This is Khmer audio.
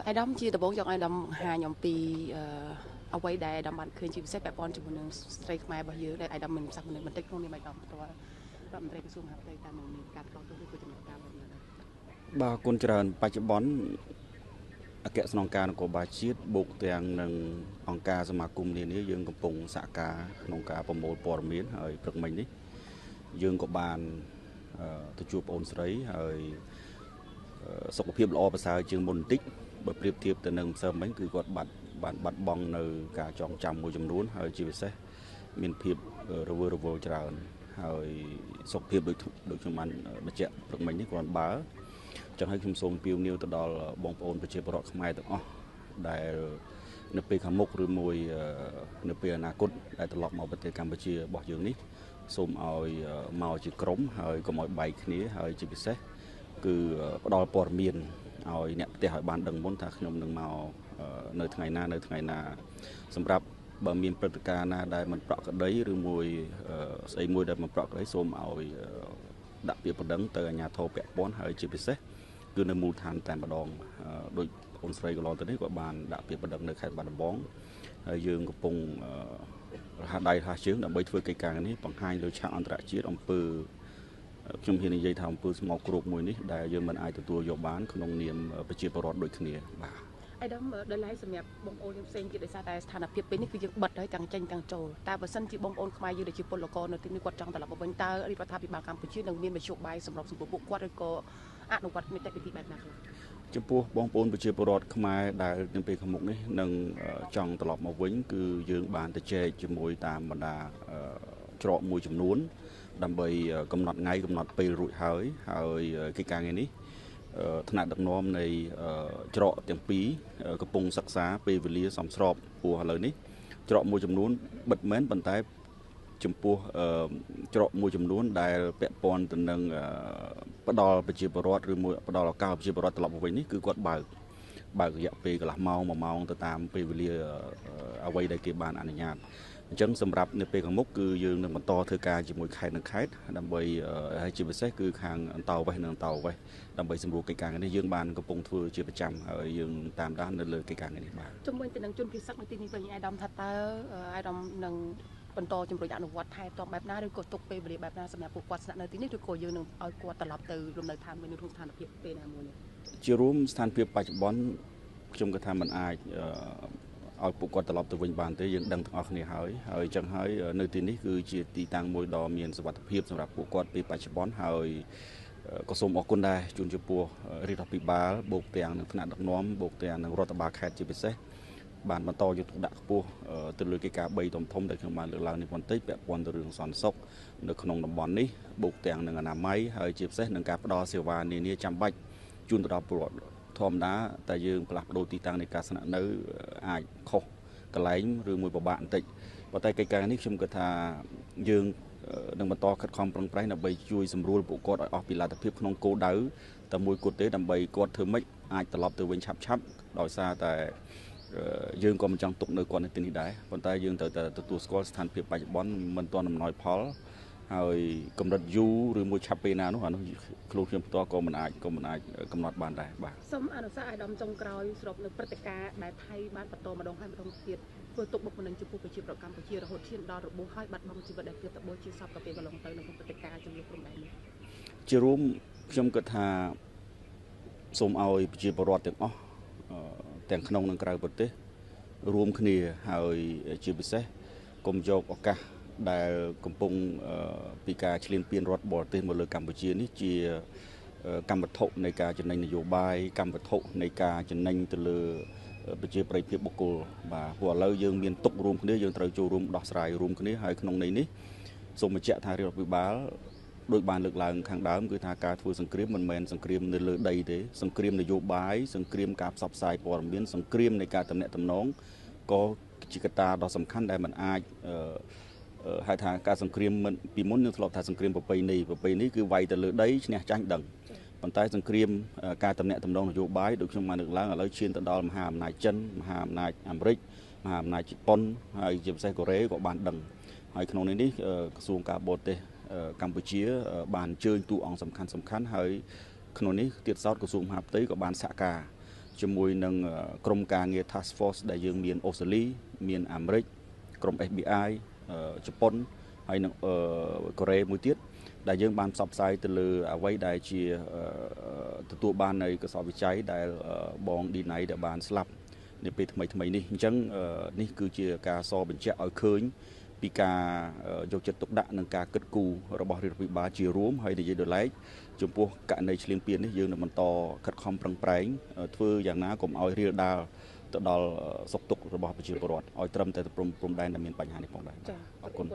អាយដាមជាដំបូងចង់ឲ្យអាយដាមបង្ហាញអំពីអ្វីដែលអាយដាមបានឃើញជាពិសេសពាក់ព័ន្ធជាមួយនឹងស្ត្រីខ្មែររបស់យើងដែលអាយដាមមានប្រសាសន៍បន្តិចក្នុងនាមអាយដាមផ្ទាល់រដ្ឋមន្ត្រីក្រសួងមហាផ្ទៃតាមនឹងមានការថ្កោលទោសឬក៏ចំណាត់ការបែបណាដែរបាទអរគុណច្រើនបច្ចុប្បន្នអគ្គស្នងការនគរបាលជាតិបូកទាំងនឹងអង្គការសមាគមនានាយើងកំពុងសហការក្នុងការប្រមូលព័ត៌មានហើយព្រឹកមិញនេះយើងក៏បានទៅជួបប្អូនស្រីហើយសុខភាពល្អប្រសើរជាងមុនបន្តិចបើប្រៀបធៀបទៅនឹងម្សិលមិញគឺគាត់បានបាត់បង់នៅការចងចាំមួយចំនួនហើយជាពិសេសមានភាពរវើរវល់ច្រើនហើយសុខភាពដូចខ្ញុំបានបញ្ជាក់ព្រឹកមិញនេះគាត់បើចឹងហើយខ្ញុំសូមពៀវនាវទៅដល់បងប្អូនប្រជាពលរដ្ឋខ្មែរទាំងអស់ដែលនៅពេលខាងមុខឬមួយនៅពេលអនាគតដែលត្រឡប់មកប្រទេសកម្ពុជារបស់យើងនេះសូមឲ្យមកជាក្រុមហើយកុំឲ្យបែកគ្នាហើយជាពិសេសគឺផ្ដល់ព័ត៌មានឲ្យអ្នកផ្ទះឲ្យបានដឹងមុនថាខ្ញុំនឹងមកនៅថ្ងៃណានៅថ្ងៃណាសម្រាប់បើមានព្រឹត្តិការណ៍ណាដែលមិនប្រក្រតីឬមួយស្អីមួយដែលមិនប្រក្រតីសូមឲ្យដាក់ពាក្យបណ្ដឹងទៅអាជ្ញាធរពាក់ព័ន្ធហើយជាពិសេសគឺនៅមូលដ្ឋានតែម្ដងដោយអូនស្រីកន្លងទៅនេះក៏បានដាក់ពាក្យបណ្ដឹងនៅខេត្តបាត់ដំបងហើយយើងកំពុងរហ័សដៃរហ័សជើងដើម្បីធ្វើកិច្ចការនេះបង្ហាញលើឆាកអន្តរជាតិអំពើខ្ញុំហ៊ាននិយាយថាអំពើស្មោកគ្រោកមួយនេះដែលយើងមិនអាចទទួលយកបានក្នុងនាមប្រជាពលរដ្ឋដូចគ្នាបាទអាយដាមដល់ឡែកសម្រាប់បងប្អូនយើងផ្សេងទៀតដោយសារតែស្ថានភាពពេលនេះគឺយើងបិទហើយទាំងចេញទាំងចូលតែបើសិនជាបងប្អូនខ្មែរយើងដែលជាពលករនៅទីនេះគាត់ចង់ត្រឡប់មកវិញតើរាជរដ្ឋាភិបាលកម្ពុជានឹងមានមធ្យោបាយសម្របសម្រួលពួកគាត់ឬក៏អនុវត្តនីតិវិធីបែបណាខ្លះចំពោះបងប្អូនប្រជាពលរដ្ឋខ្មែរដែលនៅពេលខាងមុខនេះនឹងចង់ត្រឡប់មកវិញគឺយើងបានទៅចែកជាមួយតាមបណ្ដាច្រកមួយចំនួនដើម្បីកំណត់ថ្ងៃកំណត់ពេលរួចហើយហើយកិច្ចការងារនេះថ្នាក់ដឹកនាំនៃច្រកទាំងពីរកំពុងសិក្សាពេលវេលាសមស្របព្រោះឥឡូវនេះច្រកមួយចំនួនបិទមែនប៉ុន្តែចំពោះច្រកមួយចំនួនដែលពាក់ព័ន្ធទៅនឹងផ្ដល់ប្រជាពលរដ្ឋឬមួយផ្ដល់ឱកាសប្រជាពលរដ្ឋត្រឡប់មកវិញនេះគឺគាត់បើករយៈពេលកន្លះម៉ោង1ម៉ោងទៅតាមពេលវេលាអ្វីដែលគេបានអនុញ្ញាតអញ្ចឹងសម្រាប់នៅពេលខាងមុខគឺយើងនឹងបន្តធ្វើការជាមួយខេត្តនិងខេត្តដើម្បីហើយជាពិសេសគឺខាងអន្តោវេសនិងអន្តោវេសដើម្បីសម្រួលកិច្ចការនេះយើងបានកំពុងធ្វើជាប្រចាំហើយយើងតាមដាននៅលើកិច្ចការនេះបាទជំវិញទៅនឹងជនភៀសសឹកនៅទីនេះវិញអាយដាមថាតើអាយដាមនឹងបន្តជំរុញអនុវត្តថែទាំបែបណាឬក៏ទុកពេលវេលាបែបណាសម្រាប់ពួកគាត់ស្នាក់នៅទីនេះឬក៏យើងនឹងឲ្យគាត់ត្រឡប់ទៅលំនៅឋានវិញនៅក្នុងស្ថានភាពពេលណាមួយនេះជារួមស្ថានភាពបច្ចុប្បន្នខ្ញុំគិតថាมันអាចឲ្យពួកគាត់ត្រឡប់ទៅវិញបានទេយើងដឹងទាំងអស់គ្នាហើយហើយអញ្ចឹងហើយនៅទីនេះគឺជាទីតាំងមួយដ៏មានសុវត្ថិភាពសម្រាប់ពួកគាត់ពេលបច្ចុប្បន្នហើយក៏សូមអរគុណដែរជូនចំពោះរាជរដ្ឋាភិបាលបូកទាំងនឹងថ្នាក់ដឹកនាំបូកទាំងនឹងរដ្ឋបាលខេត្តជាពិសេសបានបន្តយកទុកដាក់ខ្ពស់ទៅលើកិច្ចការ3ធំៗដែលខ្ញុំបានលើកឡើងនេះបន្តិចពាក់ព័ន្ធទៅរឿងសន្តិសុខនៅក្នុងតំបន់នេះបូកទាំងនឹងអនាម័យហើយជាពិសេសនឹងការផ្ដល់សេវានានាចាំបាច់ជូនទៅដល់ពលរដ្ឋធម្មតាតែយើងផ្លាស់ប្ដូរទីតាំងនៃការស្នាក់នៅអាចខុសកន្លែងឬមួយពិបាកបន្តិចប៉ុន្តែកិច្ចការនេះខ្ញុំគិតថាយើងនឹងបន្តខិតខំប្រឹងប្រែងដើម្បីជួយសម្រួលពួកគាត់ឲ្យអស់ពីលទ្ធភាពក្នុងគោលដៅតែមួយគត់ទេដើម្បីគាត់ធ្វើម៉េចអាចត្រឡប់ទៅវិញឆាប់ៗដោយសារតែយើងក៏មិនចង់ទុកនៅគាត់នៅទីនេះដែរប៉ុន្តែយើងត្រូវតែទទួលស្គាល់ស្ថានភាពបច្ចុប្បន្នមិនទាន់អំណោយផលហើយកម្រិតយូរឬមួយឆាប់ពេលណានោះអានោះខ្លួនខ្ញុំផ្ទាល់ក៏មិនអាចកំណត់បានដែរបាទសូមអនុសាសន៍ឲ្យដំចុងក្រោយស្របនៅព្រឹត្តិការណ៍ដែលថៃបានបន្តម្ដងហើយម្ដងទៀតធ្វើទុកបុកម្នេញចំពោះប្រជាពលរដ្ឋកម្ពុជារហូតឈានដល់របួសហើយបាត់បង់ជីវិតដែលគឺតបជាសពកាពេលកន្លងទៅនៅក្នុងព្រឹត្តិការណ៍ចំនួនព្រំដែននេះជារួមខ្ញុំគិតថាសូមឲ្យប្រជាពលរដ្ឋទាំងអស់ទាំងក្នុងនិងក្រៅប្រទេសរួមគ្នាហើយជាពិសេសកុំយកឱកាសដែលកំពុងពីការឈ្លានពានរដ្ឋបរទេសមកលើកម្ពុជានេះជាកម្មវត្ថុនៃការចំណេញនយោបាយកម្មវត្ថុនៃការចំណេញទៅលើប្រជាប្រិយភាពបុគ្គលបាទព្រោះឥឡូវយើងមានទុករួមគ្នាយើងត្រូវចូលរួមដោះស្រាយរួមគ្នាហើយក្នុងន័យនេះសូមបញ្ជាក់ថារាជរដ្ឋាភិបាលដោយបានលើកឡើងខាងដើមគឺថាការធ្វើសង្គ្រាមមិនមែនសង្គ្រាមនៅលើដីទេសង្គ្រាមនយោបាយសង្គ្រាមការផ្សព្វផ្សាយព័ត៌មានសង្គ្រាមនៃការទំនាក់ទំនងក៏ជាកត្តាដ៏សំខាន់ដែលមិនអាចហៅថាការសង្គ្រាមមិនពីមុនយើងធ្លាប់ថាសង្គ្រាមប្រពៃណីគឺវាយទៅលើដីឈ្នះចាញ់ដឹងប៉ុន្តែសង្គ្រាមការទំនាក់ទំនងនយោបាយដូចខ្ញុំបានលើកឡើងឥឡូវឈានទៅដល់មហាអំណាចចិនមហាអំណាចអាមេរិកមហាអំណាចជប៉ុនហើយជាពិសេសកូរ៉េក៏បានដឹងហើយក្នុងនេះក្រសួងការបរទេសកម្ពុជាបានអញ្ជើញតួអង្គសំខាន់ៗហើយក្នុងនេះទៀតសោតក្រសួងមហាផ្ទៃក៏បានសហការ ជាមួយនឹងក្រុមការងារ Task Force ដែលយើងមានអូស្ត្រាលីមានអាមេរិកក្រុម FBI ជប៉ុនហើយនិងកូរ៉េមួយទៀតដែលយើងបានផ្សព្វផ្សាយទៅលើអ្វីដែលជាទទួលបាននៅកសលវិច័យដែលបងឌីណៃដែលបានស្លាប់នៅពេលថ្មីៗនេះអញ្ចឹងនេះគឺជាការសបញ្ជាក់ឲ្យឃើញពីការយកចិត្តទុកដាក់និងការគិតគូររបស់រាជរដ្ឋាភិបាលជារួមហើយនិយាយដោយឡែកចំពោះករណីឈ្លានពាននេះយើងនឹងបន្តខិតខំប្រឹងប្រែងធ្វើយ៉ាងណាកុំឲ្យរាលដាលទៅដល់សុខទុក្ខរបស់ប្រជាពលរដ្ឋឲ្យត្រឹមតែព្រំដែនដែលមានបញ្ហានេះផងដែរអរគុណ។